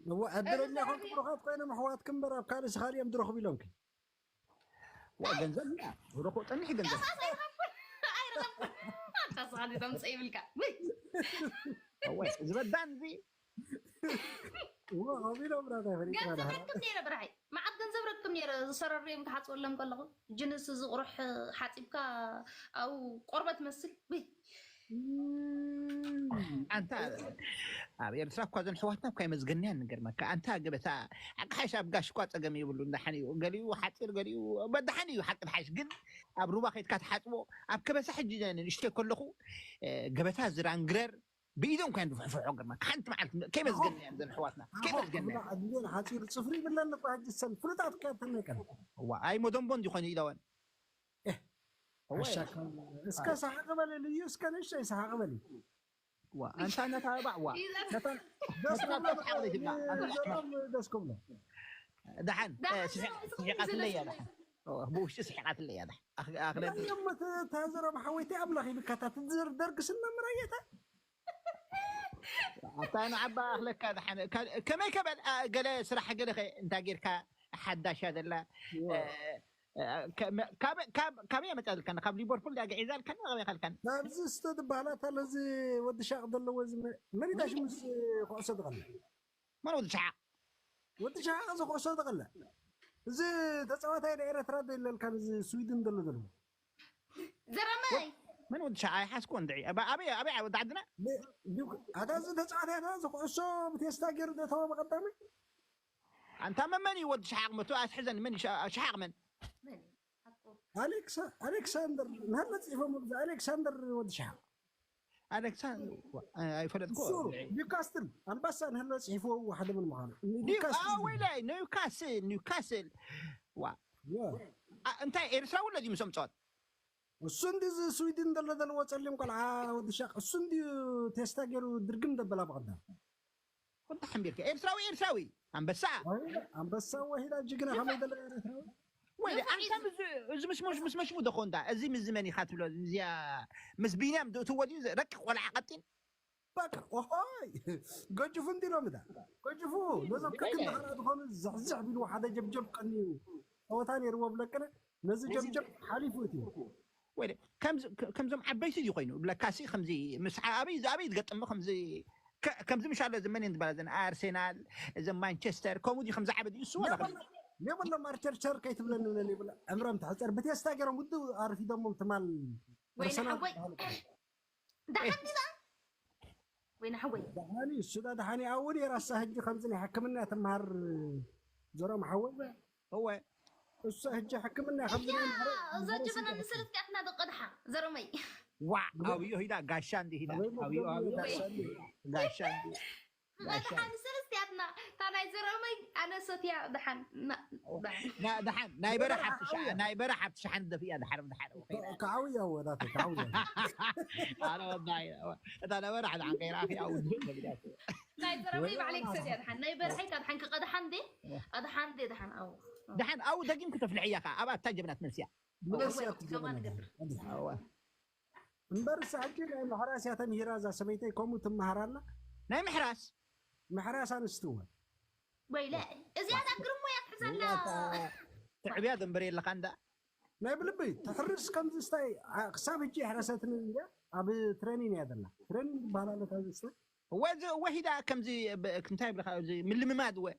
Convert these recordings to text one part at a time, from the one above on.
እዋ ዕድለኛ ኮንኩም ርኻት ኮይኖም ኣሕዋትኩም እምበር ኣብ ካልእ ስኻል እዮም ዝረኽቡ ኢሎምኪ። ዋ ገንዘብ ያ ረኾ ጠንሒ ገንዘብ ኣይረኸብኩን። ኣሳሳሊ ተምፅእ ይብልካ። ውይ፣ ወይ ዝበዳን እዚ እዋ ኸቢዶም ናታይ ፈሊጥና ገንዘብ ዳህራ ረክብ ነይረ ብርሃይ። መዓት ገንዘብ ረክብ ነይረ። ዝሰረርዮም ክሓፅበሎም ከለኹ ጅንስ ዝቑርሕ ሓፂብካ ኣብኡ ቆርበት መስል። ውይ፣ ኣንታ ኣብ ኤርትራ እኳ ዘን ኣሕዋትና እኳ የመስገንያ ንገርመካ ኣንታ ገበታ ኣቅሓሽ ኣብ ጋሽ እኳ ፀገም ይብሉ እንዳሓን እዩ ገሊኡ ሓፂር ገሊኡ በዳሓን እዩ ሓቂ ድሓሽ ግን ኣብ ሩባ ከይድካ ትሓፅቦ ኣብ ከበሳ ሕጂ ንእሽተይ ከለኹ ገበታ ዝራንግረር ብኢዶም ኮይን ዝፍሕፍሖ ገርመካ ሓንቲ መዓልቲ ከይመስገንያ ዘን ኣሕዋትና ከይመስገንያ እንዴን ሓፂር ፅፍሪ ይብለን እኳ ሕጂ ሰን ፍሉጣት እኳ ተነቀን ዋ ኣይ መደንቦ እንዲኾይኑ ኢለወን ኣሻካ እስከ ሰሓቅ በል ልዩ እስከ ንእሽተይ ሰሓቅ በል ዋ ኣንታ ነታ ባዕ ዋ ነታ ደስ ነታ ክብሎ ተስሓቅ ዘይትብላ ዘሮም ደስ ክብሎ ደሓን ደሓን ስሒቅ- ስሒቅ- ስሒቃትለይ እያ ስሒቅ- ደሓን ብውሽጢ ስሒቃትለይ እያ ደሓን ኣኽ- ኣኽለ እዮም ተዘረብ ሓወይቲ ኣምላኽ ይብካታ ትዝር ደርግስና ምራየታ ኣታ ንዓባ ኣኽለካ ደሓን ካ- ከመይ ከበል አ፣ ገለ ስራሕ ገለ ኸ እንታይ ጌርካ ሓዳሻ ዘላ እ፣ እ፣ ከ- ካብ- ካብ- ካበይ መጻልካና ካብ ሊቨርፑል ዳ ግዒዛልካና ካበይ ካልካና ናብዚ ስተ ዝበሃላ ታለዚ ወዲ ሻቕ ዘለዎ እዚ መ- መሪታ ሽሙስ ኩዕሶ ዝቐለ መን ወዲ ሸሓቕ ወዲ ሻቕ እዚ ኩዕሶ ዝቐለ እዚ ተፃዋታይ ናይ ኤረትራ ዶ ይለልካ እዚ ስዊድን ዘሎ ዘሎ ዘረመይ መን ወዲ ሸሓቕ ኣይሓስኮ እንድዒ ኣበይ ኣበይ ወዲ ዓድና ኣታ እዚ ተፃዋታይ ኣታ እዚ ኩዕሶ ብቴስታ ገይሩ ዘተወ ብቐዳሚ ኣንታ መመን እዩ ወዲ ሸሓቕ መቱ ኣስሕዘን መን ሸሓቕ መን መን እዩ? ሓቁ። ኣሌክሳ ኣሌክሳንደር ንሃለ ፅሒፎም ኣብዚ ኣሌክሳንደር ወዲ ሸሓቕ ኣሌክሳን ኣይፈለጥኩ እሱ ኒውካስትል ኣንባሳ ንሃለ ፅሒፎ ሓደ ምን ምዃኑ ኒውካስትል ወይላይ ኒውካስል ኒውካስል ዋ አ- እንታይ ኤርትራዊ ለዚ ምስ ኣምፀዋት እሱ እንዲ እዚ ስዊድን ዘሎ ዘለዎ ፀሊም ቆልዓ ወዲ ሻቕ እሱ እንዲ ቴስታ ገይሩ ድርግም ደበላ ብቐዳም ወዲ ሓንቢርካ ኤርትራዊ ኤርትራዊ ኣንበሳ ኣንበሳ ወሂዳ ጅግና ከመይ ደለ ኤርትራዊ ወይ ኣንታ ምስ- እዚ ምስ ምስ ምስ መሽሙ ደኾ እንዳ እዚ ምስ ዝመን ኢኻ ትብሎ እዚኣ ምስ ቢንያም ዝእትዎ ድዩ ረቂቕ ቆልዓ ቀጢን በቃ ኦሆይ ገጅፉ እንዲሎም ዳ ገጅፉ ነዞም ከክንዳኸና ዝኾኑ ዝሕዝሕ ቢልዎ ሓደ ጀብጀብ ቀንዩ ፀወታ ነይርዎ ብለቅነ ነዚ ጀብጀብ ሓሊፉ እቲ ወይ ከምዞም ዓበይቲ ድዩ ኮይኑ ብለካሲ ከምዚ ምስ ኣበይ ኣበይ ትገጥም ከምዚ ከምዚ ምሻሎ እዚ መን ዝበላ ዘን ኣርሴናል እዚ ማንቸስተር ከምኡ ድዩ ከምዚ ዓበ ድዩ እሱ ወላ የብሎም ኣርቸርቸር ከይትብለኒ ብለን ይብለ ዕምሮም ተሕፀር ብቴስታ ገይሮም ውድእ ኣርፊዶሞም ትማል ወይኒ ሓወይ ደሓን ዲዛ ወይኒ ሓወይ ደሓኒ እሱ ዳ ደሓኒ ኣብኡ ነይራ እሳ ሕጂ ከምዚ ናይ ሕክምና ትምሃር ዘሮም ሓወይ እወ እሱ ሕጂ ሕክምና ከምዚ ያ ናይ ምሃር- እዛ ጀበና ንስርት ያትና ደቀድሓ ዘረመይ ዋ ኣብዮ ሂዳ ጋሻ እንዲ ሂዳ ኣብዮ ኣብዮ ጋሻ እንዲ ደሓን ንስርት ያትና ታናይ ዘረመይ ኣነ ሰትያ ደሓን ደሓን ናይ በረሓ ትሽዓን ናይ በረሓ ትሽዓን ደፊያ ደሓን ደሓን ከዓውያ ወዳተ ከዓውያ ኣረ ወዳይ እታ ነበረ ሓደ ዓንቀይራ ኣኺ ኣውዱ ተብዳት ናይ ዘረመይ ባዕለይ ክሰትያ ደሓን ናይ በርሐይ ካ ደሓን ክቐድሓን ዴ ኣድሓን ዴ ደሓን ኣው ደሓን ኣው ደጊም ክተፍልሕያ ካ ኣብ ኣታ ጀብናት መልስያ ምለስያ ከማ ንገብር ኣዋ እምበር ሳሕጂ ናይ ምሕራስ እያ ተምሂራ እዛ ሰበይተይ ከምኡ ትምሃር ኣላ ናይ ምሕራስ ምሕራስ ኣንስትወ ወይለ እዚኣ ዳ ግርሞ እያ ትሕዘላ ትዕብያ ደንበር የለካ እንዳ ናይ ብልቢ ትሕርስ ከምዚ ስታይ ዓ- ክሳብ ሕጂ የሕረሰትኒ እያ ኣብ ትሬኒን እያ ዘላ ትሬኒን ዝበሃል ኣሎ ካብዚ ስታይ ወዚ ወሂዳ ከምዚ ብ- እንታይ ብለካ እዚ ምልምማድ ወ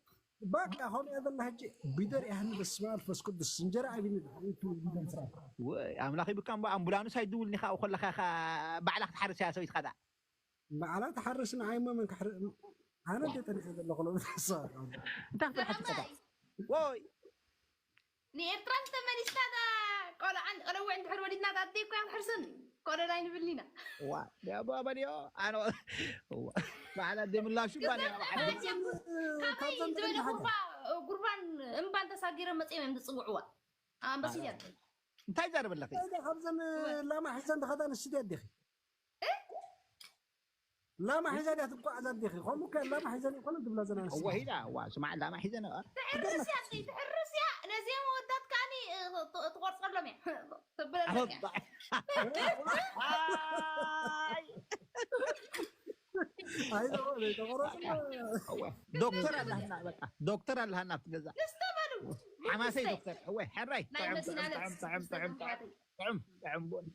በቃ ከምኡ እያ ዘላ ሕጂ ቢደር ያህኒ በስመ ኣብ መንፈስ ቅዱስ እንጀራ ኣቢኒ ድሓሪቱ ቢደር ስራ ወይ ኣምላኽ ይብካ እምባ ኣምቡላንስ ኣይድውልኒ ካብ ከለካ ኢኻ ባዕላ ክትሓርስ እያ ሰበይትካ ዳ ባዕላ ትሓርስ ንዓይሞ መን ክሕር ኣነ እንደ ጠኒሐ ዘለኹ ሎ እንታይ ክትሓርስ ኢኻ ወይ ንኤርትራ ዝተመሊስና ዳ ቆልዓን ቆለውዕ እንድሕር ወሊድና ዳ ኣደይ እኮ እያ ትሕርስን ቆለል ኣይንብልን ኢና ዋ ያቦ ኣበልዮ ኣነ ዋ ባዕላ ደምላሹ ባል ከመይ ዝበለ ጉርባ ጉርባን እምባን ተሳጊረ መፅኦም እዮም ዝፅውዕዋ ኣንበሲት እያ እንታይ ዘርብለኺ ካብዘን ላማ ሒዘን ዝኸዳ ንስቲ ኣዲኺ ላማ ሒዛ ድያ ትጓዓዝ ኣዲኺ ከምኡ ከ ላማ ሒዘን ይኮነ ትብላ ዘና ንስቲ ወሂዳ ዋ ስማዕ ላማ ሒዘን ትሕርስ እያ ኣደይ ትሕርስ እያ ነዚኦም መወዳት ከዓኒ ትቆርፀሎም እያ ትብለለካ ኣይተቆረፅና። ዶክተር ኣለሃና በቃ ዶክተር ኣለሃና ኣብቲ ገዛ። ንስተበሉ ሓማሰይ ዶክተር እወ ሕራይ ናይ ጥዑም መኪና ጥዑም ነብስ ጥዑም ጥዑም ጥዑም ጥዑም ጥዑም ቡን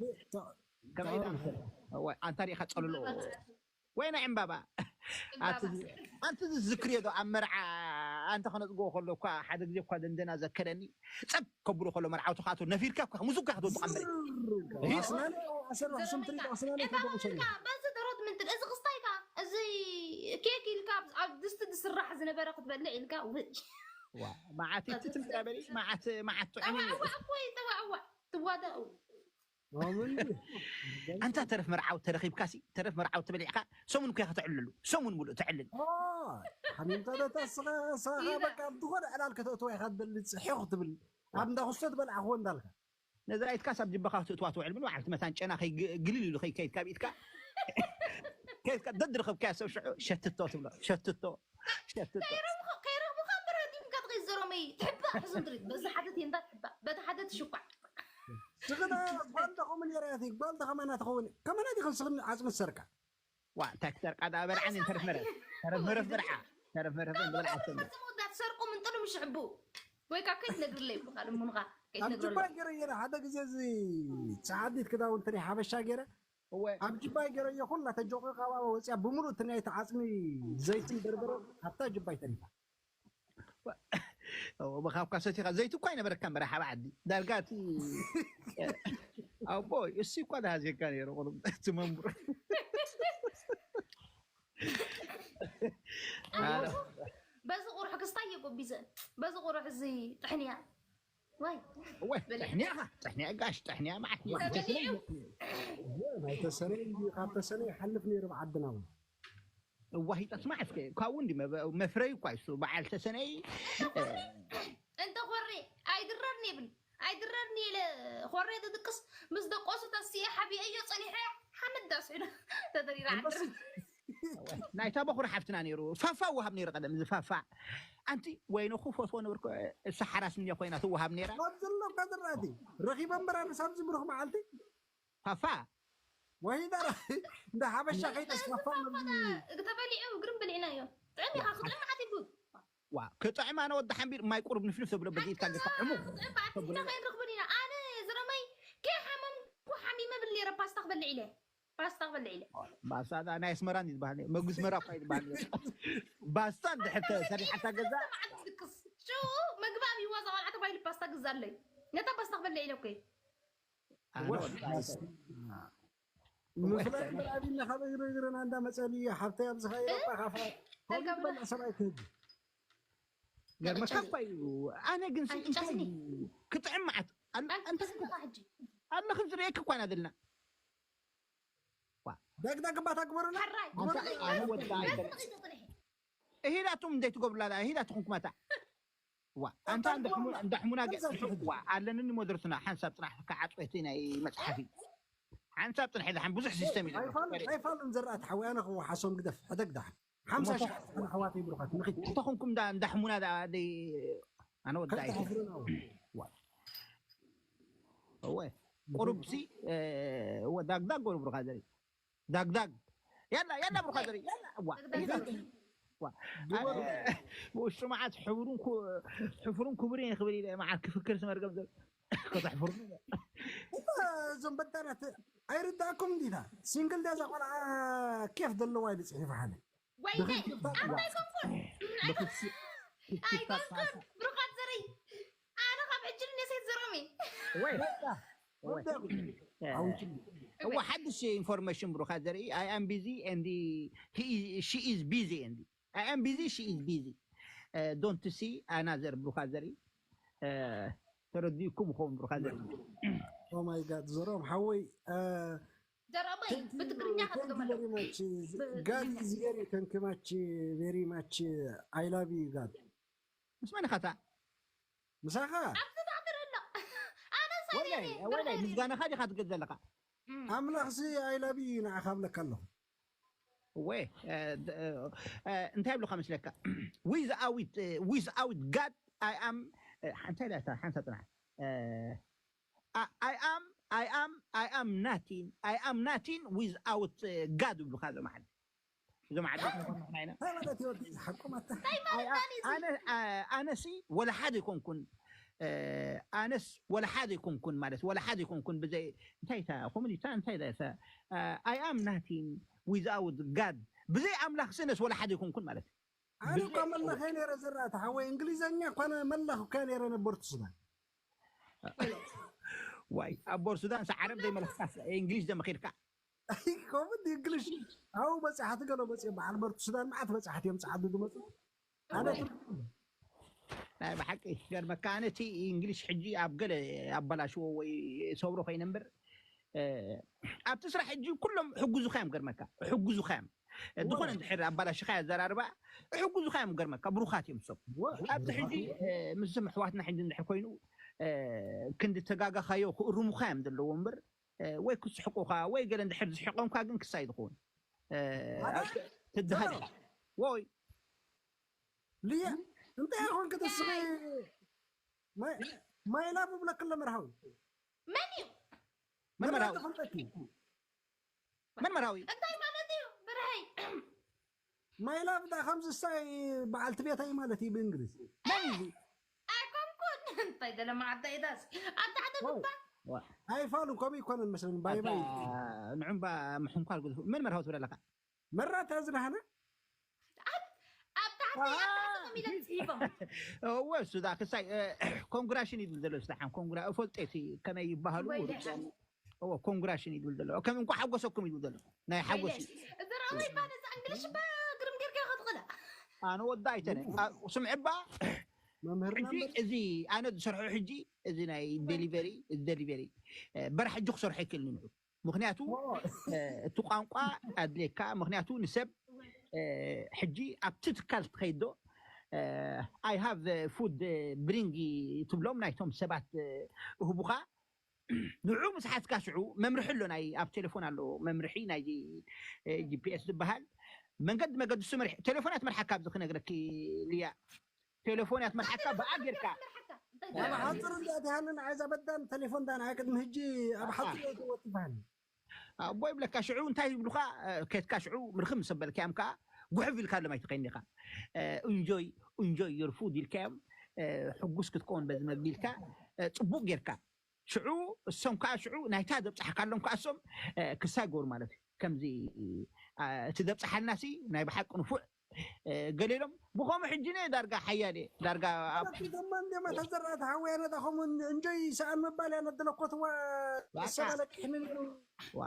ከመይ ኢልካ እወ ኣንታ ሪኢኻ ጸልሎ ወይና ዕምባባ ኣንቲ ዝዝክርዮ ዶ ኣብ መርዓ ኣንተ ከነፅግቦ ከሎ እኳ ሓደ ግዜ እኳ ደንደና ዘከረኒ ጸብ ከብሎ ከሎ መርዓውቲ ከኣቶ ነፊርካ እኳ ሙዙካ ክትወጡ ቀንበሪ ኣስናነ ኣሰር ሕሱም ትሪት ኣስናነ ተደቑሰኒ በዚ ደሮት ምንትን እዚ ክስታይካ እዚ ኬክ ኢልካ ኣብ- ኣብ ድስቲ ዝስራሕ ዝነበረ ክትበልዕ ኢልካ ውጭ ዋ መዓት እቲ ትምጥራ በሊ መዓት መዓት ጥዑም እዩ ጠዋዕዋ እኮ ይጠዋዕዋ ትዋደኡ ምን ኣንታ ተረፍ መርዓው ተረኺብካሲ ተረፍ መርዓው ተበሊዕካ ሰሙን እኮ ከተዕልሉ ሰሙን ሙሉእ ተዕልል ሓሚምካ ዶ ተስኻ ሳኻ በቃ ዝኾነ ዕላል ከተእትዋ ኢኻ ትደሊ ሕኹ ትብል ኣብ እንዳ ክስቶ ትበልዓ ክዎ እንዳልካ ነዛ ኢትካስ ኣብ ጅባኻ ክትእትዋ ትውዕል ምን በዓልቲ መታን ጨና ከይግልል ኢሉ ከይከይድ ካብ ኢትካ ከይድካ ደድረኸብካያ ሰብ ሽዑ ሸትቶ ትብሎ ሸትቶ ሸትቶ ከይረብኻ ብረዲምካ ትኸይድ ዘሮመይ ትሕባእ ሕሱም ትሪት በዚ ሓደ ቴንዳ ትሕባእ በቲ ሓደ ትሽኳዕ ስኽና ጓል ዶ ከምኡ ነይራ እያ ጓል ዶ ከማና ትኸውን ከማና ዲኸን ስኽኒ ዓፅሚ ዝሰርካ ዋ እንታይ ክሰርቃ ዳ በልዓን ተረፍ መረፍ ተረፍ መረፍ በልዓ ተረፍ መረፍ በልዓ መወዳት ሰርቁ ምንጥሉ ምሽ ሕቡ ወይ ካብ ከይትነግርለይ ይብሉካ ልሙንኻ ኣብ ጅባ ከይትነግርለይ ገይረ ገይረ ሓደ ግዜ እዚ ፀዓዲት ክዳውንቲ ናይ ሓበሻ ገይረ እወ ኣብ ጅባ ገይረዮ ኩላ ተጆቂ ካባባ ወፅያ ብምሉእ እቲ ናይቲ ዓፅሚ ዘይትን በርበረ ኣብታ ጅባይ ተሪፋ ብካብካ ሰቲኻ ዘይቲ እኳ ኣይነበረካ እምበር ሓባ ዓዲ ዳርጋ እቲ ኣቦ እሱ እኳ ዝሃዝየካ ነይሩ ቁሩብ እቲ መንቡር በዚ ቁሩሕ ክስታይ የጎቢዘ በዚ ቁሩሕ እዚ ጥሕንያ ወይ ወይ ጥሕንያ ጥሕንያ ጋሽ ጥሕንያ ማዓት ተበሊዑ ናይ ተሰነይ እንዲ ካብ ተሰነይ ይሓልፍ ነይሩ ብዓድና እውን እዋሂጠት ማዓት ካብኡ እንዲ መፍረይ እኳ ይሱ በዓል ተሰነይ እንተ ኮሬ ኣይድረርኒ ይብል ኣይድረርኒ ኢለ ኮሬ ትድቅስ ምስ ደቆሱ ተስኤ ሓቢአዮ ፀኒሐ ሓመድ ዳስዒዶ ተደሪራ ዓድር ናይታ በኹሪ ሓፍትና ነይሩ ፋፋ ወሃብ ነይሩ ቀደም እዚ ፋፋ ኣንቲ ወይነ ኩፈትዎ ነበርኩ እሳ ሓራስ እንድያ ኮይና ትወሃብ ነይራ ካብ ዘለካ ዝራእቲ ረኺበ እምበራ ንሳብ ዝብሩኽ መዓልቲ ፋፋ ወሂዳ እንደ ሓበሻ ከይተስፋፋ ተበሊዑ እግርን በሊዕናዮ ጥዕም ኢኻ ክጥዕም ዓቲቡ ዋ ክጥዕም ኣነ ወዲ ሓንቢር ማይ ቁሩብ ንፍንፍ ተብሎ በዚ ኢድካ ገጽካ ዕሙቕ ጥዕም በዓል ሒዝና ከይንረኽብን ኢና ኣነ ዝረመይ ከይሓመምኩ ሓሚመ ብል ነይረ ፓስታ ክበልዕ ኢለ ፓስታ ክበልዕ ኢለ ባስታ ናይ ኣስመራ እንዲ ዝበሃል ነይሩ መጉ ኣስመራ እኳ ይበሃል ነይሩ ባስታ እንድሕር ተሰሪሓታ ገዛ ድቅስ ሽኡ ምግቢ ኣብይዋ እዛ ቆልዓ ተባሂሉ ፓስታ ግዛለይ ነታ ፓስታ ክበልዕ ኢለ እኮ ኣነ ወዲ ምፍላጥ እምበር ኣብና ካብ እግሪ እግርና እንዳመፀኒ ሓብተይ ኣብዚ ከይረባ ካፋ ተገብረ ሰብኣይ ክህብ ገርመካ እኳ እዩ ኣነ ግን ሲ ኣንጭ እንታይ ጫስኒ። ክጥዕም መዓት ኣለ- ኣንተ ኣንተ ስንተኻ ሕጂ ኣለ ክንዝርእየክ እኳ ኢና ዘለና ዳግዳግ ባታ ግበሩና ሕራይ ኣንተ ኣነ ወዲ ኣይኮነ እሂዳቱም እንዴት ትገብሩላ እሂዳትኹም ኩማታ ዋ ኣንታ እንዳሕሙና ገ ዋ ኣለንኒ መድረስና ሓንሳብ ፅናሕ ከዓፅወቲ ናይ መፅሓፊ ሓንሳብ ፅናሕ ኢለ ብዙሕ ሲስተም ኢለ ኣይፋሉን ዘራእቲ ሓወይ ኣነ ክወሓሶም ግደፍ ሕደግ ዳሕ ሓምሳ ሺሕ ኣሕዋተይ ብሩኻት ንኺድ እንተኹንኩም እንዳሕሙና ኣነ ወዳይ ከይተሕፍሩና እወ ቁሩብ ሲ እወ ዳግዳግ ወሩ ብሩኻ ዘርኢ ዳግዳግ ያላ ያላ ብሩኻ ዘርኢ ያላ እዋ እዋ ብውሽጡ መዓት ሕብሩን ኩ- ሕፍሩን ክቡርን ክብል ኢለ መዓት ክፍክር ስመርገም ዘ- ከተሕፍሩ እዞም በዳናት ኣይርዳእኩም እንዲታ ሲንግል ዳዛ ቆልዓ ኬፍ ዘለዋ ኢሉ ፅሒፉ ሓለ ወይነይ ኣንታ ኣይኮንኩን ኣይኮንኩን ብሩኻት ዘርኢ ኣነ ካብ ዕጅል ነሴት ዘሮሚ ወይ እዋ ሓድሽ ኢንፎርሜሽን ብሩኻ ዘርኢ I am busy and she is busy and I am busy she is busy don't see another ብሩኻ ዘርኢ ተረዲእኩም ይኸውን ብሩኻ ዘርኢ ኦማይ ጋድ ዘሮም ሓወይ ዘሮመይ ብትግርኛ ከትገመለ ጋድ is very thank you much very much I love you ጋድ ምስ መን ኢኻ እታ ምሳኻ ኣብዚ ታሕቲ ኣሎ ኣነ ወይላይ ወይላይ ምስጋናኻ ዲኻ ትገድ ዘለኻ ኣምላኽሲ I love you ንዓኻ ኣብለካ ኣለኹ ወይ እንታይ ብልካ መስለካ without without God I am እንታይ ኢላ ሓንሳብ ፅናሕ I am I am I am nothing I am nothing without God ይብሉካ ዞም ዓዲ እዞም ዓበይቲ ንኾን ንሕና ኢና። እንታይ ማለት እዩ? ወዲ ሓቁ መታ እንታይ ማለት ዳኒ እዚ? ኣነ ኣነሲ ወላ ሓደ ይኮንኩን። ኣነስ ወላ ሓደ ይኮንኩን ማለት ወላ ሓደ ይኮንኩን። ብዘይ እንታይ ታ ኮሚኒታ እንታይ ታ I am nothing without God። ብዘይ ኣምላኽ ስነስ ወላ ሓደ ይኮንኩን ማለት። ኣነ እኳ መላኸ ነረ ዝራእቲ ሓወይ እንግሊዘኛ እኳ መላኽ እኳ ነረ ነበርቱ ሱዳን። ዋይ ኣብ ቦር ሱዳን ሰዓረብ ዘይመለኽካ እንግሊዝ ዘመኺርካ። ከምኡ እንግሊሽ ኣብኡ በፂሓ ትገሎ መፂኦም በዓል በርቱ ሱዳን መዓት በፂሓት እዮም ፀዓዱ ዝመፁ። ኣነ ናይ ብሓቂ ገርመካ ኣነ እቲ እንግሊሽ ሕጂ ኣብ ገለ ኣበላሽዎ ወይ ሰብሮ ኮይነ እምበር ኣብቲ ስራሕ ሕጂ ኩሎም ሕጉዙካ እዮም። ገርመካ ሕጉዙካ እዮም። ዝኾነ እንድሕር ኣባላሽኻ ኣዘራርባ ሕጉዙካ እዮም። ገርመካ ብሩኻት እዮም። ሰብ ኣብቲ ሕጂ ምስ ዝም ኣሕዋትና ሕጂ እንድሕር ኮይኑ ክንዲ ተጋጋኻዮ ክእርሙካ እዮም ዘለዎ እምበር ወይ ክስሕቁኻ ወይ ገለ እንድሕር ዝሕቆምካ ግን ክሳይ ዝኸውን ትድሃል ኢኻ። ወይ ልያ እንታይ ኮንክ ተስኺ ማይላ ብብለክለ መርሃዊ መን እዩ መን መርሃዊ ተፈልጠኪ መን መርሃዊ እንታይ ማለት እዩ ብርሀይ ማይላ ብዳ ከምዚ ሳይ በዓልቲ ቤታይ ማለት እዩ ብእንግሊዝ መን እዩ ኣይኮንኩን እንታይ ደለ መዓዳ ኢዳስ ኣብ ታሕቲ ምባ ኣይፋሉ ከምኡ ይኮነን መስለኒ ባይ ባይ ንዑምባ ምሕንኳር ግድፉ መን መርሃዊ ትብል ኣለካ መራታ ዝናህና ኣብ ታሕቲ ኣብ ታሕቲ ኮሚደን ጽሂፎም እወ እሱ ዳ ክሳይ ኮንግራሽን ይብል ዘሎ ስዳሓን ኮንግራ እፈልጦ እቲ ከመይ ይበሃሉ ወይ እወ ኮንግራሽን ይብል ዘሎ ከም እንኳ ሓጎሰኩም ይብል ዘሎ ናይ ሓጎስ እዩ። እዚ ራወይ ባነ ዛ እንግሊሽ ባ ግርም ጌርካ ክትኽእላ ኣነ ወዳ ኣይተነ ስምዕባ መምህርና ሕጂ እዚ ኣነ ዝሰርሖ ሕጂ እዚ ናይ ዴሊቨሪ እዚ ዴሊቨሪ በራሕ ሕጂ ክሰርሖ ይክእል ንንዑ ምክንያቱ እቲ ቋንቋ ኣድልየካ ምክንያቱ ንሰብ ሕጂ ኣብቲ ትካል ትኸይዶ I have food bring ትብሎም ናይቶም ሰባት እህቡኻ ንዑ ምስ ሓዝካ ሽዑ መምርሒ ኣሎ ናይ ኣብ ቴሌፎን ኣሎ መምርሒ ናይ ጂፒኤስ ዝበሃል መንገዲ መገዲ እሱ መሪሕ ቴሌፎናት መርሓካ ኣብዚ ክነግረኪ ልያ ቴሌፎናት መርሓካ ብኣ ጌርካ ኣብ ሓፅር እንዳ ትሃንን ዓይዛ በዳን ቴሌፎን ዳን ኣይ ቅድሚ ሕጂ ኣብ ሓፅር እየ ትወጥፋኒ ኣቦ ይብለካ ሽዑ እንታይ ይብሉካ ከትካ ሽዑ ምርክም ምስ ኣበልካዮም ከዓ ጉሕፍ ኢልካ ሎም ኣይትኸይኒ ኢኻ እንጆይ እንጆይ your food ኢልካዮም ሕጉስ ክትከውን በዚ መግቢ ኢልካ ፅቡቅ ጌርካ ሽዑ እሶም ከዓ ሽዑ ናይታ ዘብፅሓካሎም ከዓ እሶም ክሳይ ገሩ ማለት እዩ ከምዚ እቲ ዘብፅሓልና ሲ ናይ ብሓቂ ንፉዕ ገሌሎም ብኸምኡ ሕጂ ነ ዳርጋ ሓያል እየ ዳርጋ ኣብ ደማ እንዴማ ተዘራእቲ ሓወያ ነታ ከምኡ እንጆይ ሰኣን ምባል እያ ነድለኮትዋ ሰባለቅሕንን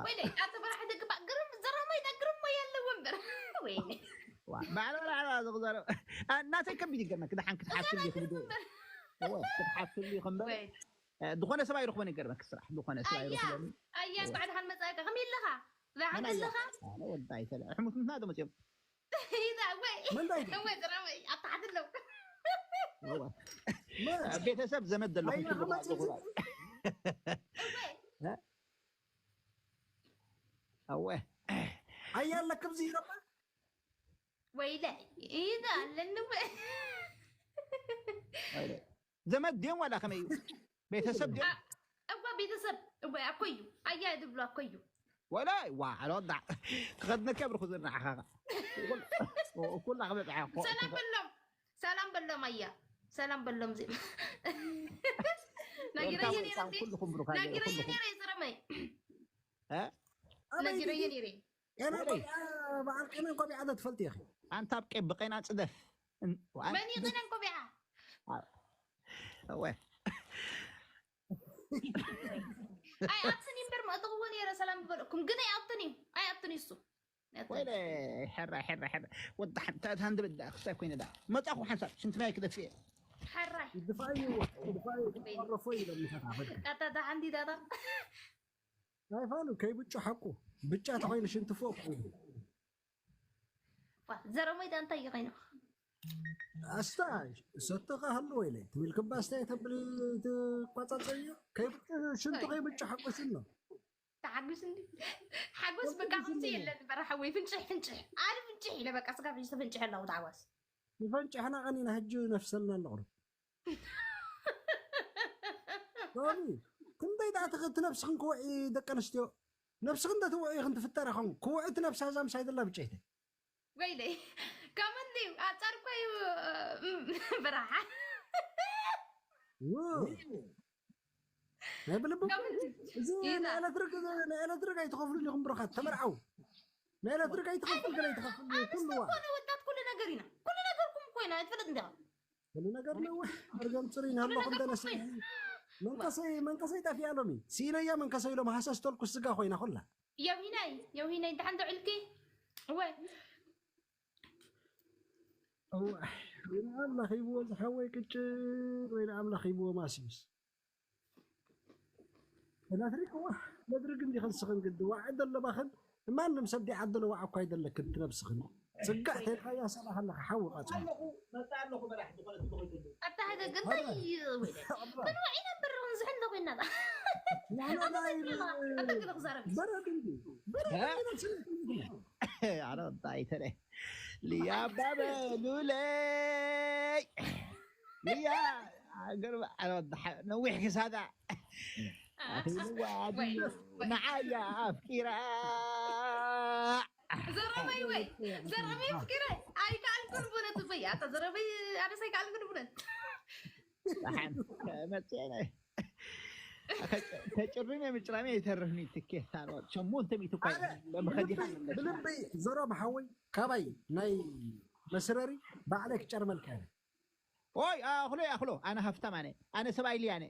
ወይለይ ኣቶ በራሕ ደግባእ ግርም ዘራማይ ዳ ግርም ሞያ ኣለዎ እምበር ወይኔ ባዕላ ባዕላ ዝቕዘረ እናተይ ከቢድ ይገርመክ ደሓን ክትሓስብ ይኽብዱ ክትሓስብ ይኽምበር ዝኾነ ሰብ ኣይረኽቦን ይገርመክ ስራሕ ዝኾነ ሰብ ኣይረኽቦን ኣያ እንኳዕ ደሓን መፃእካ ከመይ ኣለኻ ደሓን ኣለኻ ወዳይ ተለ ሕሙት ምትና ዶ መፅኦም ይዛ ወይ መንዳይ ወይ ዘራማይ ኣብ ታሕቲ ኣለዉ ቤተሰብ ዘመድ ዘለኹም ኣለኹ ወይ ኣወ ኣያ ኣለክም ዝይረባ ወይለ ይዛ ኣለኒ ወይ ዘመድ ድዮም ዋላ ከመይ እዩ ቤተሰብ ድዮም እዋ ቤተሰብ እዋ ኣኮዩ ኣያ ድብሉ ኣኮዩ ወላ ዋ ኣለ ወዳ ክኸድነካ ብርኩ ዝናዓኻ ኩላ ክበፅሓ ሰላም በሎም ሰላም በሎም ኣያ ሰላም በሎም ዚ ነጊረየ ነይረ ኩልኩም ብሩካ ነጊረየ ነይረ ዝረመይ ነጊረየ ነይረ ና ቆቢዓ በዓል ቀነን ቆቢዓ ዶ ትፈልጥ ኢኺ ኣንታ ኣብ ቀይ ብቀና ፅደፍ መን ይቀነን ቆቢዓ ወይ ኣይ ኣብትን እምበር መእተኽዎ ነይረ ሰላም ዝበለኩም ግን ኣይኣብትን እዩ ኣይኣብትን እዩ እሱ ወይለ ሕራ ሕራ ሕራ ወዲ ሓንቲ ሃንደበት ዳ ክስታይ ኮይነ ዳ መጻኹ ሓንሳብ ሽንቲ ማይ ክደፍእ ሕራይ ድፋዩ ድፋዩ ተረፎ ኢሎም ምሳት ዓፈድካ ኣታ ዳ ሓንቲ ዳታ ኣይፋሉ ከይብጩ ሓቁ ብጫ ተኮይኑ ሽንቲ ፎቅ ዘረሞይ ዳ እንታይ እዩ ኮይኑ ኣስታ ሰተኻ ሃሉ ወይለ ትብል ክባ ኣስታ ተብል ትቋጻጸ እዩ ከይብጩ ሽንቲ ከይብጩ ሓቁ ሽኖ ተሓጉስ እንዲ ሓጎስ በቃ ከምዚ የለን በረ ሓወይ ፍንጭሕ ፍንጭሕ ኣነ ፍንጭሕ ኢለ በቃ ስጋ ፍንጭሕ ፍንጭሕ ኣለዉ ተሓጓስ ይፈንጭሕና ቀኒና ሕጂ ነፍሰልና ኣለቕርብ ሶሪ ክንደይ ደኣ ትኽእቲ ነብስኽን ክውዒ ደቂ ኣንስትዮ ነብስኽን እንተትውዒ ኢኽን ትፍጠራ ኸም ክውዕቲ ነብሳ እዛ ምሳይ ዘላ ብጨይተይ ወይለይ። ከምንድዩ ኣጻር እኮ እዩ። ብርሃ ናይ ብልቢ እዚ ናይ ኤሌክትሪክ ናይ ኤሌክትሪክ ኣይትኸፍሉ ኢኹም ብሩኻት ተመርዓው። ናይ ኤሌክትሪክ ኣይትኸፍል ገለ ኣይትኸፍል ኩሉ ዋ ኮነ ወጣት ኩሉ ነገር ኢና። ኩሉ ነገርኩም እኮ ኢና። ትፈልጥ እንዲኻ ኩሉ ነገር ነው። ኣርገም ጽሪ ናለኹም ደነስ መንቀሰይ መንቀሰይ ጠፊያ ሎሚ ሲኢለያ መንቀሰይ ሎም ሃሰስ ተልኩ ስጋ ኮይና ኩላ የውሂናይ የውሂናይ ደሓን ተዕልኪ ወይ ወይ ንኣምላኽ ሂብዎ ዝሓወይ ቅጭን ወይ ንኣምላኽ ሂብዎ ማስዩስ ኤሌክትሪክ እዋ ኤሌክትሪክ እንዲኽን ስኽን ግዲ ዋዕ ደለባኽን ማንም ሰብ ዲዓ ደለ ዋዕ እኳ ይደለክን ትነብስኽን ጽጋዕ ተልካያ ሰላሕ ኣለኻ ሓዊ ቃጽ ኣለኹ መጣ ኣለኹ በራሕ ዝኾነ ትኾይትሉ ኣታ ህደ ግን ታይ ወይ ምን ዋዒ ነበር ዝሕል ኮይና ንሕና ናይ ኣታ ገለ ክዛረብ በረድ እንዲ በረድ ኣረ እንታይ ተለ ልያ ባበ ሉለይ ልያ ኣገር ኣረ ወዳሓ ነዊሕ ክሳዳ ኣኺልዋ ኣድዮ ንዓያ ኣፍቂራ ዘረበይ ወይ ዘረበይ ፍቅረ ኣይከኣልኩን ብነት ወይ ኣታ ዘረበይ ኣነስ ኣይከኣልኩን ብነት ደሓን መፅአ ተጭርነ ምጭራሜ ይተርፍኒ ትኬት ታሮት ሸሞንተ ሚእቲ እኳ ለምኸዲኻ ብልበይ ዘሮም ሓወይ ካባይ ናይ መስረሪ ባዕለይ ክጨርመልካ እየ ኦይ ኣኽሎ ኣኽሎ ኣነ ሃፍታም ኣነ ኣነ ሰብኣይ ልያነ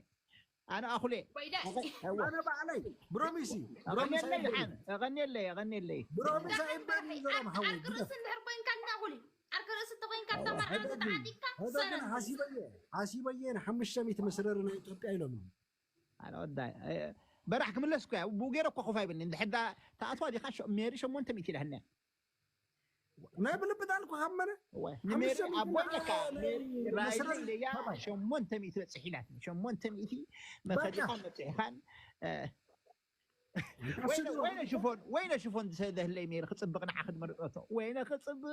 ኣነ ኣኹሌ ወይደ ኣነ ባዕለይ ብሮሚሲ ብሮሚሲ ኣቐኔለይ ሓን ኣቐኔለይ ኣቐኔለይ ብሮሚሲ ኣይበል ዘሮም ሓወይ ዓርቂ ርእሲ እንድሕር ኮይንካ እንዳ ኣኹሊ ዓርቂ ርእሲ እንተኮይንካ እንዳ መርዓዊ ተተዓጢቅካ ግን ሰነን ሓሲበየ ሓሲበየ ንሓሙሽተ ሚእቲ መስረሪ ናይ ኢትዮጵያ ኢሎም እዮም ኣነ ወዳይ በራሕ ክምለስ እኮ እያ ብኡ ገይረ እኮ ኮፍ ኣይብልኒ እንድሕዳ ተኣትዋ ዲኻ ሜሪ ሸሞንተ ሚእቲ ኢላህኒ ናይ ብልቢ ዳልኩ ካብ መነ ንሜሪ ኣቦ ኣለካ ራይለያ ሸሞንተ ሚእቲ በፅሕ ኢላትኒ ሸሞንተ ሚእቲ መኸዲኻን በፅሒኻን ወይነ ሽፎን ወይነ ሽፎን ዝሰደህለይ ሜሪ ክፅብቕ ንዓ ክትመርፀቶ ወይነ ክፅብቕ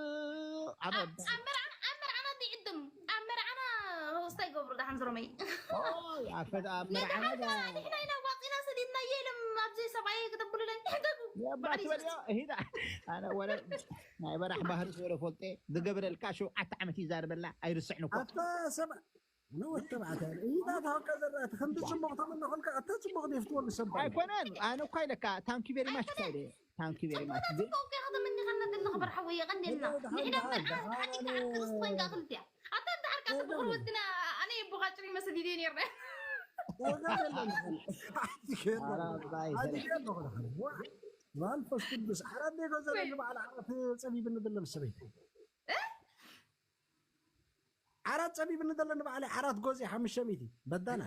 ኣነ ኣብ መርዓና ኣብ መርዓና ዘይዕድም ኣብ መርዓና ስታይ ገብሩ ዳሓን ዝሮመይ ኣፈት ኣብ መርዓና ንሕና ኢና ዋፂና ሰዲድና የለም ኣብዚ ሰብኣይ ክተብሉለኝ ሕገጉ የባትበልዮ ሂዳ ኣነ ወረ ናይ በራሕ ባህር ዝወረ ፈልጤ ዝገብረልካ ሸውዓተ ዓመት ይዛርበላ ኣይርስዕን እኮ ኣታ ሰብ ንወት ተባዕታይ ኢዳ ታወቀ ዘራእቲ ከምቲ ፅቡቕ ተመነኸልካ ኣታ ፅቡቕ ዴፍትወሉ ሰብ ኣይኮነን ኣነ እኳ ኢለካ thank you very much እኳ ኢለ thank you very much ተመኒኸና ዘለኹ በርሓ ወይ የቐንየልና ንሕና በርሓ ሓቲካ ክርስት ኮይንካ ክልቲያ ኣታ እንተ ሓርካ ሰብ ብኽሪ ወድና ኣነ የቦኻ ጭሪ መስል ኢለ ነርና መንፈስ ቅዱስ ዓራት ኔጎ ዘሎ ንበዓል ዓራት ፀቢብኒ ዘሎ ምስ ሰበይቲ ዓራት ፀቢብኒ ዘሎ ንባዕለይ ዓራት ጎዚ ሓሙሽተ ሚእቲ በዳና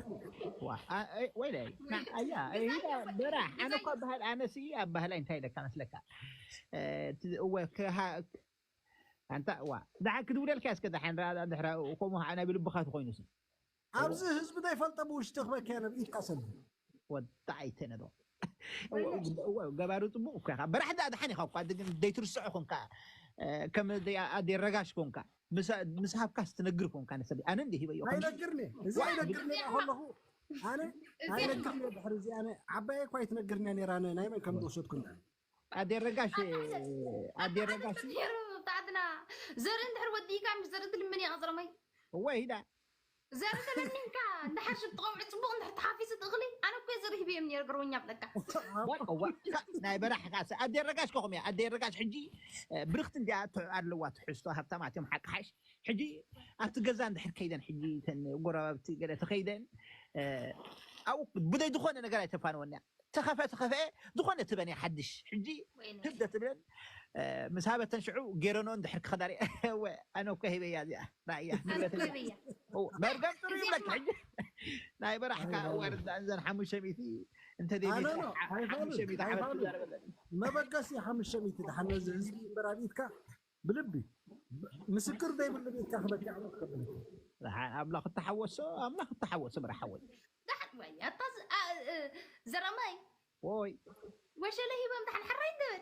ወይለ ኣያ ሂዳ በራሕ ኣነ እኳ ባህል ኣነሲ ኣብ ባህላይ እንታይ ኢለካ መስለካ እወ ኣንታ ዋ ደሓን ክድውለልካ እስከ ደሓን ድሕራ ከምኡ ከዓ ናይ ብልብኻ ትኮይኑስ ኣብዚ ህዝቢ ዘይፈልጦ ብውሽጢ ክበክያ ነብኢትካ ሰልፊ ወጣ ኣይተነዶ ገባሪ ፅቡቅ እኮ ኢኻ በራሕ ዳ ድሓን ኢኻ እኳ ግን ደይትርስዖ ኮንካ ከም ኣዴ ረጋሽ ኮንካ ምስ ሃብካስ ትነግር ኮንካ ንሰብ ኣነ እንዲ ሂበዮ ኣይነግርኒ እዚ ኣይነግርኒ ከለኹ ኣነ ኣይነግርኒ ድሕሪ እዚ ኣነ ዓባየ እኳ ኣይትነግርኒ ነራ ናይ መን ከም ዝወሰድኩ ኣዴ ረጋሽ ኣዴ ረጋሽ ታትና ዘርኢ እንድሕር ወዲእካ ምስ ዘርኢ ትልምን እያ ቀፅረመይ እወ ሂዳ ዘርኢ ተለሚንካ እንድሕር ሽጥቆምዒ ፅቡቅ እንድሕር ተሓፊሱ ትእኽሊ ኣነ እኮ ዘርኢ ሂበዮም ነይረ ገርወኛ ብለካ ናይ በራሕካ ኣዴ ረጋሽ ከኹም እያ ኣዴ ረጋሽ ሕጂ ብርክቲ እንዲያ ኣለዋ ትሕዝቶ ሃብታማት እዮም ሓቂ ሓሽ ሕጂ ኣብቲ ገዛ እንድሕር ከይደን ሕጂ ተን ጎረባብቲ ገለ ተኸይደን ኣብኡ ብደይ ዝኾነ ነገር ኣይተፋንወን እያ ተኸፈ ተኸፈ ዝኾነ ትበን እያ ሓድሽ ሕጂ ህብደ ትብለን ምስ ሃበተን ሽዑ ገይረኖ እንድሕር ክኸዳ ሪአ ኣነ እኮ ሂበያ እዚኣ ራእያ መርገም ጥሩ ይብለካ ሕጂ ናይ በራሕካ ወርዳ እዘን ሓሙሽተ ሚእቲ እንተ ዘይቤት ሓሙሽተ ሚእቲ ዓመት ትዛረበለን መበገሲ ሓሙሽተ ሚእቲ ድሓን ነዚ ህዝቢ እምበር ኣብ ኢድካ ብልቢ ምስክር ዘይብሉ ቤትካ ክበኪዕ ክትከብል ደሓን ኣምላኽ እተሓወሶ ኣምላኽ እተሓወሶ መርሓወይ ደሓን ወይ ኣታ ዘረመይ ወይ ወሸለ ሂቦም ደሓን ሕራይ ትብል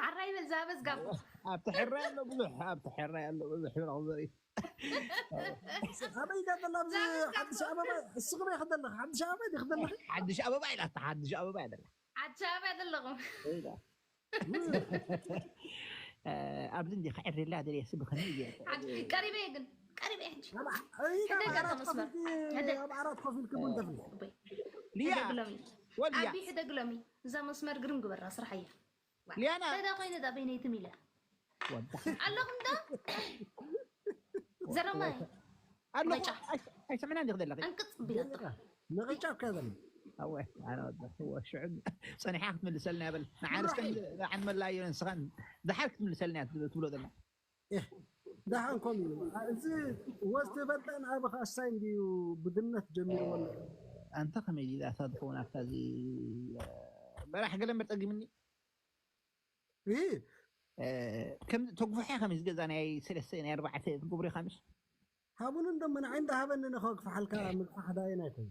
ሕራይ በል ዛበዝ ጋቦ ኣብቲ ሕራይ ኣሎ ብዙሕ ኣብቲ ሕራይ ኣሎ ብዙሕ ይረኽቡ ዘርኢ ኣበይ ዳ ዘላ ኣብዚ ሓድሽ ኣበባ እስኺ በይ ክደለኺ ሓድሽ ኣበባ ዲ ክደለኺ ሓድሽ ኣበባ ኢላታ ሓድሽ ኣበባ እያ ዘላ ሓድሽ ኣበባ ዘለኹም ኣብዚ እንዲ ክዕርላ ደልየ ስብኸኒ እየ። ቀሪበ እየ ግን ቀሪበ እየ ሕጂ ሕደግ ኣታ መስመር ሕደግ ኣብ ዓራት ኮፍ ኢልኩም እንተፍልሑ ሊያ ሕደግ ሎሚ ወልያ ዓቢ ሕደግ ሎሚ እዛ መስመር ግርም ግበራ ስራሕ እያ ሊያና ተዳ ኮይነ ዳ በይነይትም ኢለ ወዳ ኣለኹም ዶ ዘረማይ ኣለኹ መጫ። ኣይሰምዕና እንዲኽ ዘለኺ እንቅጽ ቢላቶ ነቂጫ እኮ ዘለ ኣወ ኣነ ወዳ ሽዑ ጸኒሓ ክትምልሰልና ይበል ንዓርስከን ንዓን መላዮ ንስኻን ድሓር ክትምልሰልና እያ ትብሎ ዘላ ደሓን ከምኡ እዩ እዚ ወዝቲ በጣን ኣብ ካሳይ እንድዩ ብግነት ጀሚርዎ ኣሎ ኣንተ ከመይ ዲላታ ዝኸውን ኣብታ እዚ በራሕ ገለ እምበር ጸጊምኒ ይህ ከም ተጉፍሐ ከመይ ዝገዛ ናይ ሰለስተ ናይ ኣርባዕተ ትገብሩ ኢኻ ምስ ሃቡን እንዶ መን ዓይን ዳሃበኒ ንኸግፍሓልካ ምግፋሕ ዳየን ኣይኮን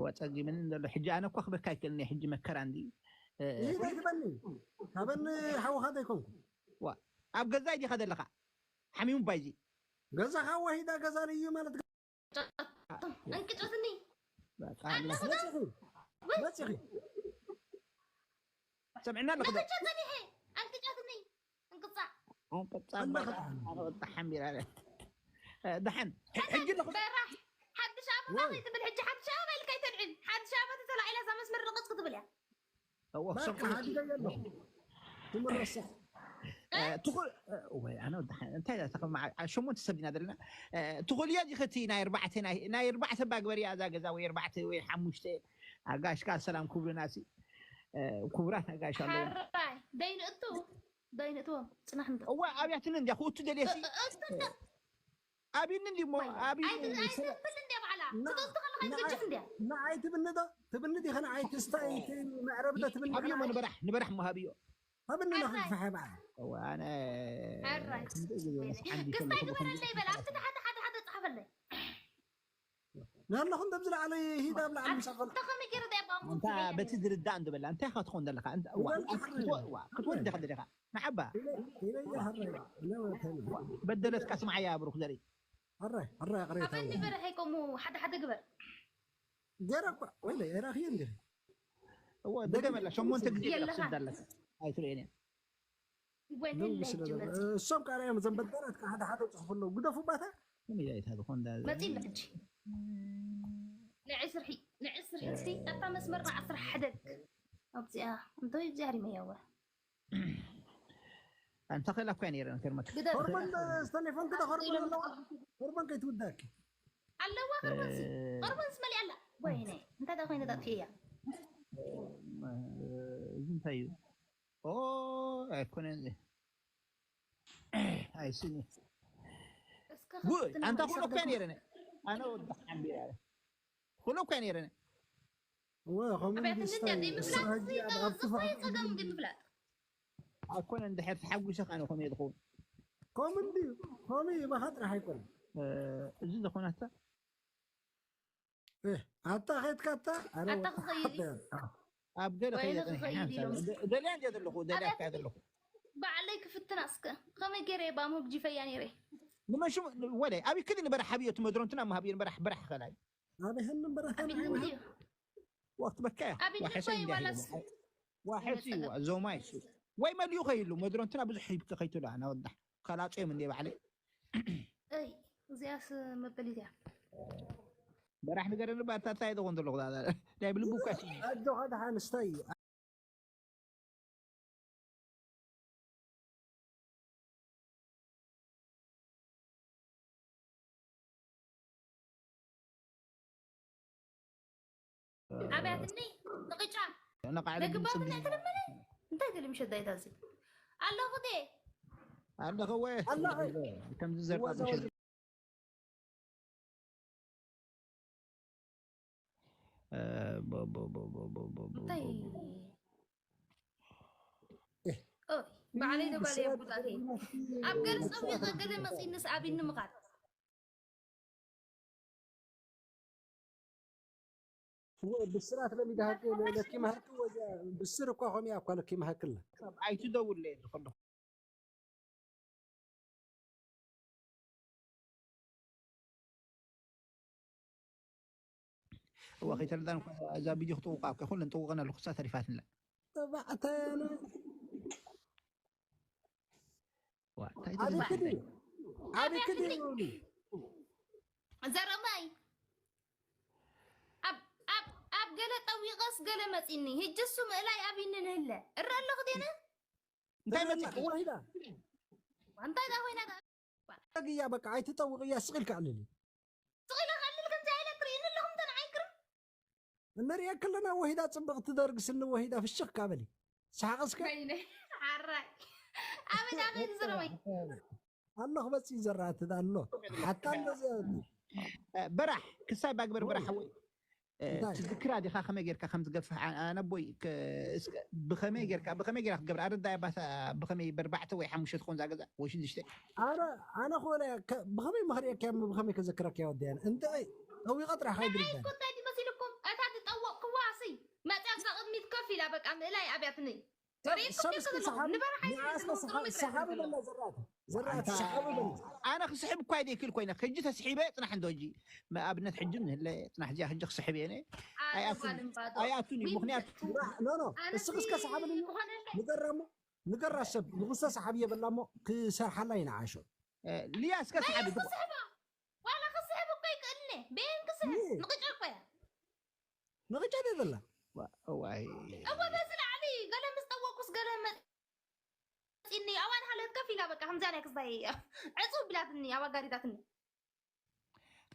ወጸጊምን ዘሎ ሕጂ ኣነ እኳ ክበካ ኣይክእልን ሕጂ መከራ እንዲ ይህ ዘይትበኒ ሃበኒ ሓውኻ ዘይኮንኩ ዋ ኣብ ገዛይ ዲኻ ዘለኻ ሓሚሙ ባይዚ ገዛኻ ወሂዳ ገዛ ልዩ ማለት እንቅጨትኒ መፂኺ መፂኺ ሰምዕና ኣለኹ ዶ? እንቅጨትኒ ሄ እንቅጨትኒ እንቅፃዕ ኣንቀፃ ሓሚራ ደሓን ሕጂ ኣለኹ በራሕ ሓድሽ ኣበባ ከይትብል ሕጂ ሓድሽ ኣበባ ኢልካ ኣይተድዕል ሓድሽ ኣበባ ተተላዒላ እዛ መስመር ርቕፅ ክትብል እያ እወ ክሰምዑ ባካ ሓዲገ ኣለኹ ትምረሳ ትኹል ወይ ኣነ ወዳሓ እንታይ እዛ ተኸማ ሸሞንተ ሰብ ዲና ዘለና ትኹል እያ ዲኸቲ ናይ ኣርባዕተ ናይ ኣርባዕተ ባግበርያ እዛ ገዛ ወይ ኣርባዕተ ወይ ሓሙሽተ ኣጋሽካ ሰላም ክብሉና ሲ ክቡራት ኣጋሽ ኣለዉ ሓራይ ደይንእቱ ደይንእትዎም ፅናሕ እንተ እዋ ኣብያትን እንዲያ ክእቱ ደልየ ሲ ኣብኒ እንዲ ሞ ኣብኒ ኣይትብል እንዲያ ባዕላ ክትእቱ ከለካ ይትግጭፍ እንዲያ ንዓይ ትብኒ ዶ ትብኒ ዲኸ ንዓይ ትስታይ መዕረብ ዶ ትብኒ ሃብዮ ሞ ንበራሕ ንበራሕ ሞ ሃብዮ ሃብኒ ንኽግፍሐ በዓል ኣነ ሕራይ ክስታይ ግበረለይ በል ኣብቲ ታሓተ ሓደ ሓደ ፃሓፈለይ ናለኹም ደብ ዝለዓለ ሂድ ኣብ ላዕሊ ምሳኸል ተኸሚ ገይረ ዳያባሙ እንታ በቲ ዝርዳእ እንድበላ እንታይ ኢኻ ትኸውን ዘለኻ ክትወዲ ኢኻ ደለኻ ንዓባ ኢለያ ሕራይ በደለትካ ስምዓያ ብሩክ ዘርኢ ሕራይ ሕራይ ቅሬታ ኣበኒ በርሐ ይቆሙ ሓደ ሓደ ግበር ገይረ እኳ ወይለ የራኽየ እንዲ እዎ ደገመላ ሸሞንተ ግዜ የለኻ። ክስዳ ኣለካ ኣይትርእየን እየ ወይ ደንጉ ስለ ነለጅ እሶም ቃል እዮም ዘንበደራት ሓደ ሓደ ፅሑፍ ኣለዉ ግደፉ ባታ ከመይ ኢላ እታ ዝኾን መፂ ልሕጂ ንዕስርሒ ንዕስርሒ እስቲ ኣብታ መስመር ንዓስር ሕደግ ኣብዚኣ እንተይ እግዚኣብሔር ይመያወ ኣንተ ኸላ እኳ ነይረ ከርመክ ግደፍ ሆርሞን ዝተሌፎን ክደ ሆርሞን ኣለዋ ሆርሞን ከይትውዳኪ ኣለዋ ቅርበንሲ ቅርበንስ መሊኣ ኣላ ወይነ እንታይ ዳ ኮይነ ጠጥፍያ እዚ እንታይ እዩ ኦ ኣይኮነን እዚ ኣይስኒ እስከ ጉድ ኣንተ ኩሎ እኳ ነይረነ ኣነ ወዲ ሓምቢር ኣለ ኩሎ እኳ ነይረነ ወ ከምኡ ኣብያት እንድስታይ እንድያ ዘይምፍላጥ ኣብቲ ዝኮይ ጸገም ዘይምፍላጥ ኣይኮነ እንድሕር ተሓጒሰ ካነ ኮመ ዝኸውን ከምኡ እንድዩ ከምኡ እዩ ባኻ ጥራሕ ኣይኮነ እዚ ዝኾነታ ኣታ ኸይድካ ኣታ ኣረ ኣታ ክኸይድ እዩ ኣብ ገለ ወይነ ከይደ ክኸይድ ኢሎም ደልያ እንድየ ዘለኹ ደልያ እኳ ዘለኹ ባዕለይ ክፍትና እስከ ከመይ ገይረ ባም ህግጂ ፈያ ነይረ ንመሽሙ ወደ ኣብ ክሊ ንበራሕ ሃብዮ ትመድሮ እንትና ማሃብዮ ንበራሕ በራሕ ኸላይ ኣበይ ሀንም በረኻ ኣቢልኒ እዩ ወቅት በካያ ኣቢልኒ ዋሐሰ እኮ እዩ ዋላስ ዋሐሲ ዞማይ ወይ መሊኡ ከይሉ መድሮ እንትና ብዙሕ ሂብከ ከይትሉ ኣነ ወዳ ካላጾ እዮም እንደ ባዕለይ እይ እዚኣስ መበሊት እያ በራሕ ንገረኒ ባታ እንታይ ትኾን ዘለኹ ናይ ብልቡ እኳ ሲ ኣጆኻ ደሓን ስታይ ኣብያትኒ ንቅጫ ነቃዕለ ነግባብ ትልምነ እንታይ ገለ ምሸት ዳይታ እዚ ኣለኹ ዴ ኣለኸ ወ ኣለኸ። ከምዚ ዘርባ ወዛ ወዚ እንታይ ኦይ ባዕለይ ዶ ጋለ የቡታቴ ኣብ ገለ ጸሚቐ ገለ መጺእንስ ኣቢኒ ምኻድ ብስራት ለሚዳሃቂ ለኪ ማሃቂ ወዚያ ብስር እኳ ኾሚያ እኳ ለኪ ማሃቅለ ኣይትደውል ከለኹ እዋ ከይተረዳን እኳ እዛ ቪድዮ ክጥውቃ እኮ ኩለን ጥውቀን ኣለኩ እሳ ተሪፋትንላ ተባዕታያነ ዋ፣ እንታይ ኣበይ ትብል? ክዲ ኣበይ ክዲ ዘረማይ ኣብ ኣብ ኣብ ገለ ጠዊቐስ ገለ መፂኒ። ህጂ እሱ ምእላይ ኣብይኒ ንህለ እረ ኣለኹ ዴነ እንታይ መፂኪ? ወሂዳ እንታይ ዳ ኮይና ግያ በቃ ኣይትጠውቕያ ስቕ ኢልካ ኣለሊ ስቕ ኢለ ከልል ከምዚ ኣይለ ትርእይኒ ኣለኹም ተን ዓይክር እንሪኣ ከለና ወሂዳ ፅብቕቲ ደርግ ስኒ ወሂዳ ፍሽኽ ካበሊ ሰሓቕስከ በይነ ሓራይ ኣበዳ ከይዝረወይ ኣሎ ክበፅእ እዩ ዘራእቲ ኣሎ ሓታ እንደዚ በራሕ ክሳይ ባግበር በራሕ ሓወይ እንታይ? ትዝክራ ዲኻ ከመይ ጌርካ ከም ዝገፍሕ ኣነቦይ ብኸመይ ጌርካ ብኸመይ ጌርካ ክትገብር ኣረዳይ ኣባታ ብኸመይ በርባዕተ ወይ ሓሙሽተ ትኸውን ዛገዛ ወይ ሽዱሽተ ኣነ ኣነ ክበለ ብኸመይ መኽሪአካ ብኸመይ ከዘክረካ ወዲያን እንተ ጠዊቐ ጥራሕ ንዓይ ከይድርበን እኮ እንታይ ድመሲልኩም እታ ዝጠወቕክዋ ኣስይ መፅያ ኣብዛ ቅድሚት ከፍ ኢላ በቃ ምእላይ ኣብያትኒ ሰብስከ ሰሓቢ ንዓስከ ሰሓቢ በላ ዘራእቲ ዘራእቲ ሰሓቢ በላ ኣነ ክስሕብ እኳ ይደይክል ኮይነ ሕጂ ተስሒበ ፅናሕ እንዶ ሕጂ ኣብነት ሕጂ ንህለ ፅናሕ እዚኣ ሕጂ ክስሕብ እየ ኣይኣቱን እዩ ምክንያቱ ኖ ኖ እስኺ እስከ ሰሓቢ ንገራ እሞ ንገራ ሰብ ንጉሰ ሰሓቢ የበላ እሞ ክሰርሓላ ይንዓሾ ሊያ እስከ ሰሓቢ ዋላ ክስሕብ እኮ ይክእልኒ በየን ክስሕብ ንቅጫ እኮ እያ ንቅጫ ዶ ዘላ ዋይ እወ በዚ ላዕሊ ገለ ምስ ጠወቁስ ገለ መፂኒ ኣዋን ሃለት ከፍ ኢላ በቃ ከምዚኣ ናይ ክስታይ ዕፁ ቢላትኒ ኣዋጋሪታትኒ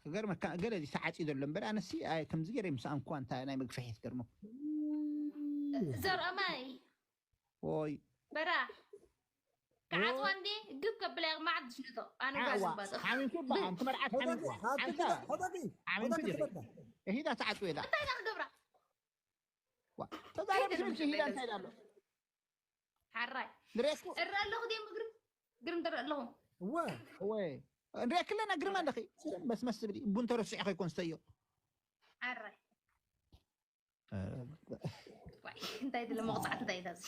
ክገርመካ ገለ እዚ ተዓፂ ዘሎ እምበር ኣነሲ ኣይ ከምዚ ገይረ ምስ ኣንኳ እንታይ ናይ መግፍሒ ትገርሞ ዘርኦማይ ኦይ በራ ክዓፅዋ እንዴ ግብ ከብላ ማዓት ዝሽነቶ ኣነ ጓል ዝባፅእ ሓሚምኩ በዓል ክመርዓት ሓሚምኩ ሓንሳ ሓሚምኩ ዲኺ ሂዳ ተዓፅወ ኢላ እንታይ ኢና ክገብራ ተዛረብ ስልሲ ሂዳ እንታይ ኢላ ኣሎ ሓራይ ንሬስኩ እረ ኣለኹ ድየ ምግሪ ግርም ትርኢ ኣለኹ እወ ወይ እንሪኣ ክለና ግርማ ኣለኺ በስመስ ትብሊ ቡን ተረሲዑ ከይኮን ስተዮ ሓራይ ዋይ እንታይ ድለ መቕፃዕቲ እንታይ እዩ ዳዚ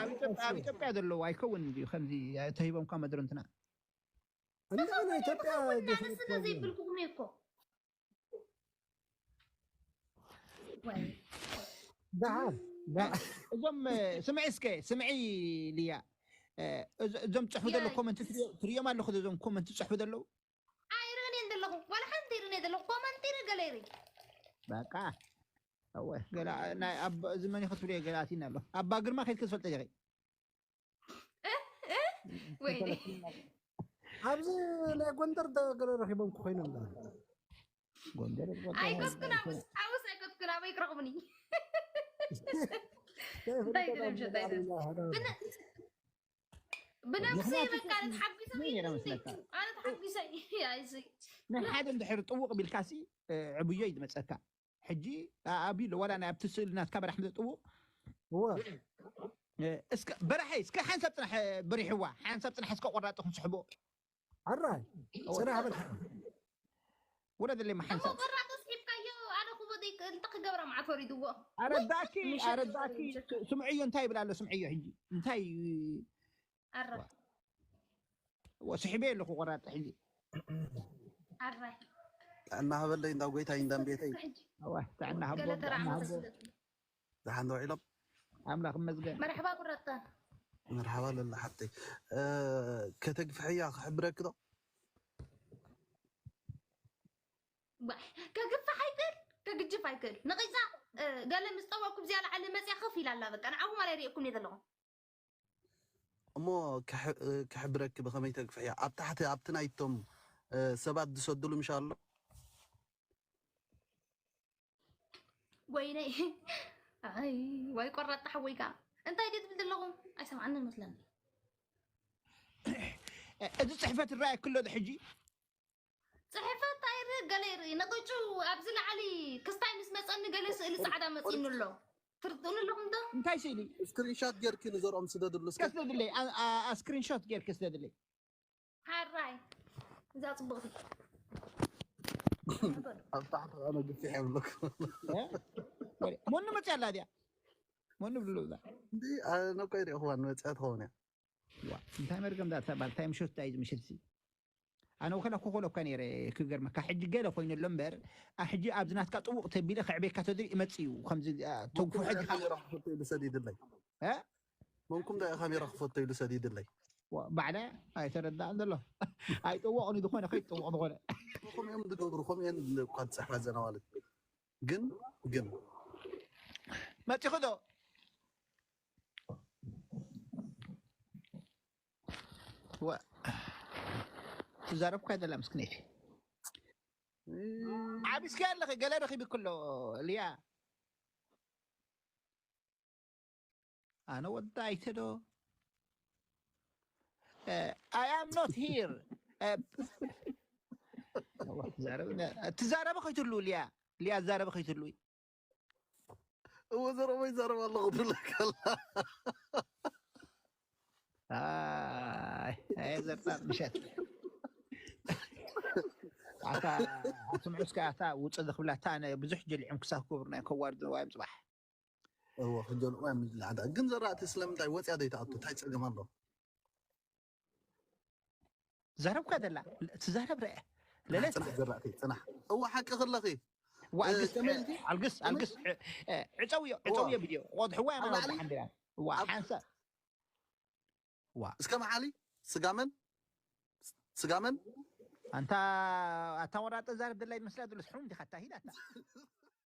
ኣብ ኢትዮጵያ ዘለዉ ኣይከውን እዩ ከምዚ ተሂቦምካ መድሮ እንትና እንደ ኢትዮጵያ ስለ ዘይብልኩም እኮ ደሓን እዞም ስምዒ እስከ ስምዒ ልያ እዞም ፅሕፉ ዘለዉ ኮመንት ትሪኦም ኣለኹ እዞም ኮመንት ፅሕፉ ዘለዉ ኣይርእን እየ ዘለኹ ዋላ ሓንቲ ይርእን እየ ዘለኹ ኮመንት ይርኢ ገለ ይርኢ በቃ እወ ገለ ናይ ኣብ እዚ መን ክትብሉ ገለ ኣቲና ኣሎ ኣባ ግርማ ከይድከ ዝፈልጠ ዲኺ ወይኔ ኣብዚ ናይ ጎንደር ገለ ረኺቦም ክኮይኖም ጎንደር ኣይከትኩን ኣውስ ኣውስ ኣይከትኩን ኣበይ ክረኽቡኒ እንታይ ድለም ሸጣይ ብነብሰይ በቃ ኣነ ተሓጒሰ ኣነ ተሓጒሰ ኣይዚ ናይ ሓደ እንድሕር ጥውቕ ቢልካሲ ዕብዮ እዩ ዝመፀካ ሕጂ ኣብሉ ዋላ ናይ ኣብቲ ስእሊ ናትካ በራሕ ምዘጥውቕ እስከ በራሐይ እስከ ሓንሳብ ፅናሕ በሪሕዋ ሓንሳብ ፅናሕ እስከ ቆራጢ ክንስሕቦ ዓራይ ፅናሕ በል ውረደለይ መሓንሳብ ቆራጢ ስሒብካዮ ኣነ ክቦ እንታይ ክገብራ መዓት ወሪድዎ ኣረዳኪ ኣረዳኪ ስምዕዮ እንታይ ይብል ኣሎ ስምዕዮ ሕጂ እንታይ ኣረ ስሒበ ኣለኹ ቆራጢ ሕጂ ኣረ ጥዕና ሃበለይ እንዳ ጎይታይ እንዳ ቤተይ ጥዕና ሃቦ ገለ ተራ ዓመተ ስደት ደሓን ዶ ውዒሎም ኣምላኽ ይመስገን መርሕባ ቁረጣ መርሓባ ለላ ሓተይ ከተግፍሕያ ክሕብረኪ ዶ ከግፍሕ ኣይክእል ከግጅፍ ኣይክእል ንቂፃ ገለ ምስ ጠወቅኩም እዚኣ ላዓሊ መፅያ ከፍ ኢላ ኣላ በቃ ንዓኹም ኣላ ይሪእኩም እየ ዘለኹም እሞ ክሕብረኪ ብኸመይ ተግፍሕያ ኣብ ታሕቲ ኣብቲ ናይቶም ሰባት ዝሰድሉ ምሽ ኣሎ ወይነይ ኣይ ወይ ቆራጣ ሓወይ ከዓ እንታይ ድየ ትብል ዘለኹም ኣይሰምዓንን መስለኒ እዚ ፅሕፈት ይረኣየኪ ኣሎ ዶ ሕጂ ፅሕፈት ኣይርኢ ገለ ይርኢ ነቂጩ ኣብዚ ላዕሊ ክስታይ ምስ መፀኒ ገለ ስእሊ ፃዕዳ መፂኑ ኣሎ ትርድኡኒ ኣለኹም ዶ እንታይ ስእሊ ስክሪንሻት ጌርኪ ንዘርኦም ስደድሉ እስከ ከስደድለይ ስክሪንሾት ጌርኪ ስደድለይ ሓራይ እዛ ፅቡቕቲ ኣብ ታሕቲ ኣነ ግፊሕ የብለኩም መኑ መፅያ ኣላ ድያ መኑ ብሉ እዛ እንዲ ኣነ እኮ ይሪእኽዋ ንመፅያ ትኸውን እያ እንታይ መርገም ዳ ተባል እንታይ ምሸት ዳይ ምሸት ሲ ኣነ ወከላ ኮኾለካ ነይረ። ክገርመካ ሕጂ ገለ ኮይኑሎ እምበር፣ ሕጂ ኣብዚ ናትካ ጥውቕ ተቢለ ክዕቤካ ተድሪ ይመጽእ እዩ። ከምዚ ተንኩ ሕጂ ካሜራ ክፈቶ ኢሉ ሰዲድለይ። መንኩም ዳ ካሜራ ክፈቶ ኢሉ ሰዲድለይ። ባዕላ ኣይተረዳእን ዘሎ ኣይጥወቕን እዩ። ዝኾነ ከይጥወቕ ዝኾነ ከምኡ እዮም ዝገብሩ። ከምኡ እየን እኳ ዝፅሕፋ ዘና ማለት ግን ግን መፂኹ ዶ ትዛረብካ ዘላ ምስክነይቲ ዓቢስካ ኣለኺ። ገለ ረኺቢ ክሎ ልያ ኣነ ወዳ ኣይተዶ I am not here። ትዛረበ ከይትሉ ልያ ልያ ትዛረበ ከይትሉ እወ ዘረባ ይዛረብ ኣለኹ ትብለካ ኣላ። ዘርጣጥ ምሸት ኣታ ኣትምዑስ ከ ኣታ ውፅእ ዝኽብላ ኣታ ኣነ ብዙሕ ጀልዕም ክሳብ ክብሩ ናይ ከዋርድ ዝዋዮም ፅባሕ እወ ክጀልዑ እዮም ዝለዓዳ። ግን ዘራእቲ ስለምንታይ ወፅያ ዘይተኣቱ እንታይ ፀገም ኣሎ? ዘረብካ ዘላ ትዛረብ ርአ ለለት ፅናሕ ዘራእቲ ፅናሕ። እወ ሓቂ ክለኺ ኣልግስ ኣልግስ ዕፀውዮ ዕፀውዮ ቪድዮ ቆድሕዋ ኣብ ላዕሊ ሓንዲራ ሓንሳ እስከ መዓሊ ስጋመን ስጋመን ኣንታ ኣታ ወራጠ ዛረብ ደላይ መስላ ዘሎ ስሑም ዲኻ ኣታ ሂድ ኣታ